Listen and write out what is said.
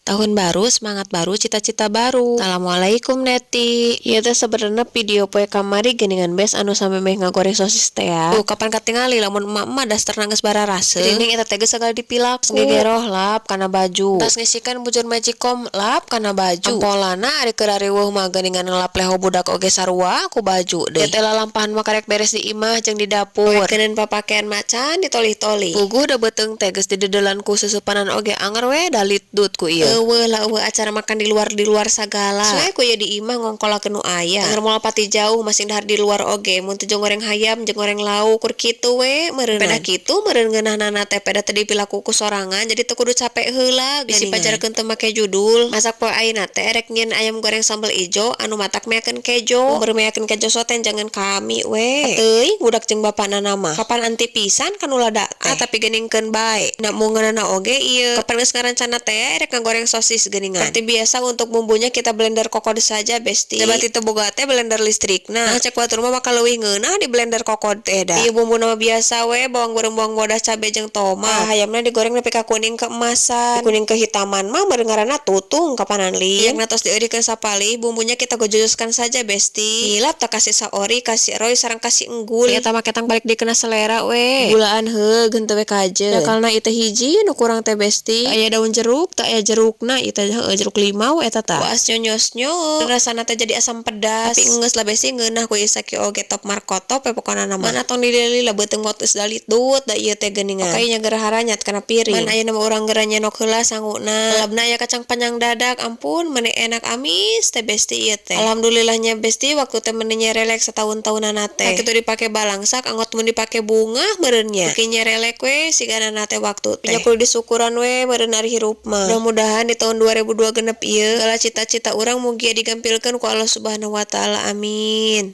Tahun baru, semangat baru, cita-cita baru. Assalamualaikum, Neti. Ieu teh sebenarnya video poe kamari geuningan, Bes, anu samemeh ngagoreng sosis teh ya. Tuh, kapan katingali lamun emak-emak dasterna geus bararaseuh. Geuning eta teh geus sagala dipilaku. Gegeroh lap kana baju. Tas ngisikan bujur magicom lap kana baju. Ampolana ari keur riweuh mah geuningan ngelap leho budak oge sarua ku baju deui. Ieu teh lalampahan mah karek beres di imah jeung di dapur. Keuneun papakean macan ditolih-tolih. Puguh da beuteung teh geus didedelan ku seusepanan oge anger we dalit dut ku ieu. Euweuh lah, euweuh acara makan di luar sagala. Soe ku ieu di imah ngongkolakeun nu aya. Anger moal pati jauh masing dahar di luar oge mun teu jeung goreng hayam jeung goreng lauk kur kitu we meureunna. Peda kitu meureun ngeunahna teh peda teu dipilaku ku sorangan, jadi teu kudu capek heula. Bisi pajarkeun teu make judul. Masak poe ayeuna teh erek nyieun ayam goreng sambel ijo anu matak meakeun kejo. Mun meakeun kejo soten jangan kami we. Teuing budak jeung bapana mah. Kapan anti pisan kanu lada teh. Ah, tapi geuningkeun bae. Na mu ngeunahna oge ieu. Kapan geus ngarancana teh erek ngagoreng sosis geuningan. Seperti biasa, untuk bumbunya kita blender kokod saja, Besti. Coba teu boga teh blender listrik. Nah, cek batur mah bakal leuwih ngeunah di blender kokod teh da. Ieu bumbuna mah biasa we, bawang beureum, bawang bodas, cabe jeung tomat. Ah, hayamna digoreng nepi ka kuning keemasan. Kuning kehitaman mah meureun ngaranna tutung kapanan li. Yang tos dieurikeun sapalih, bumbunya kita gojoskan saja, Besti. Hilap tak kasih saori, kasih roy, sareng kasih enggul. Eta mah ketang balik dikena selera we. Gulaan heug henteu we kaje. Dakalna ieu teh hiji nu kurang teh, Besti. Aya daun jeruk, tak aya jerukna ieu teh, heueuh, jeruk limau eta tah. Puas nyonyosnyo. Rasana teh jadi asam pedas. Tapi geus lah, Besti, ngeunah ku ieu sakieu oge top markotop we pokona mah. Mana tong dileli lah beuteung geus dalit dut da ieu teh geuningan. Oke nya geura haranyat kana piring. Man ayeuna mah urang geura nyenok heula sanguna. Lelebna aya kacang panjang dadak, ampun meuni enak amis teh, Besti, ieu teh. Alhamdulillahnya, Besti, waktu teh meuni nyerelek satahun-tahunan teh. Kitu dipake balangsak anggot mun dipake bungah meureun nya. Beuki nyerelek we sigana teh waktu teh. Nya kudu disyukuran we meureun ari hirup mah. Mudah-mudahan di tahun 2026 ieu segala cita-cita urang mugia digampilkeun ku Allah Subhanahu wa Taala. Amin.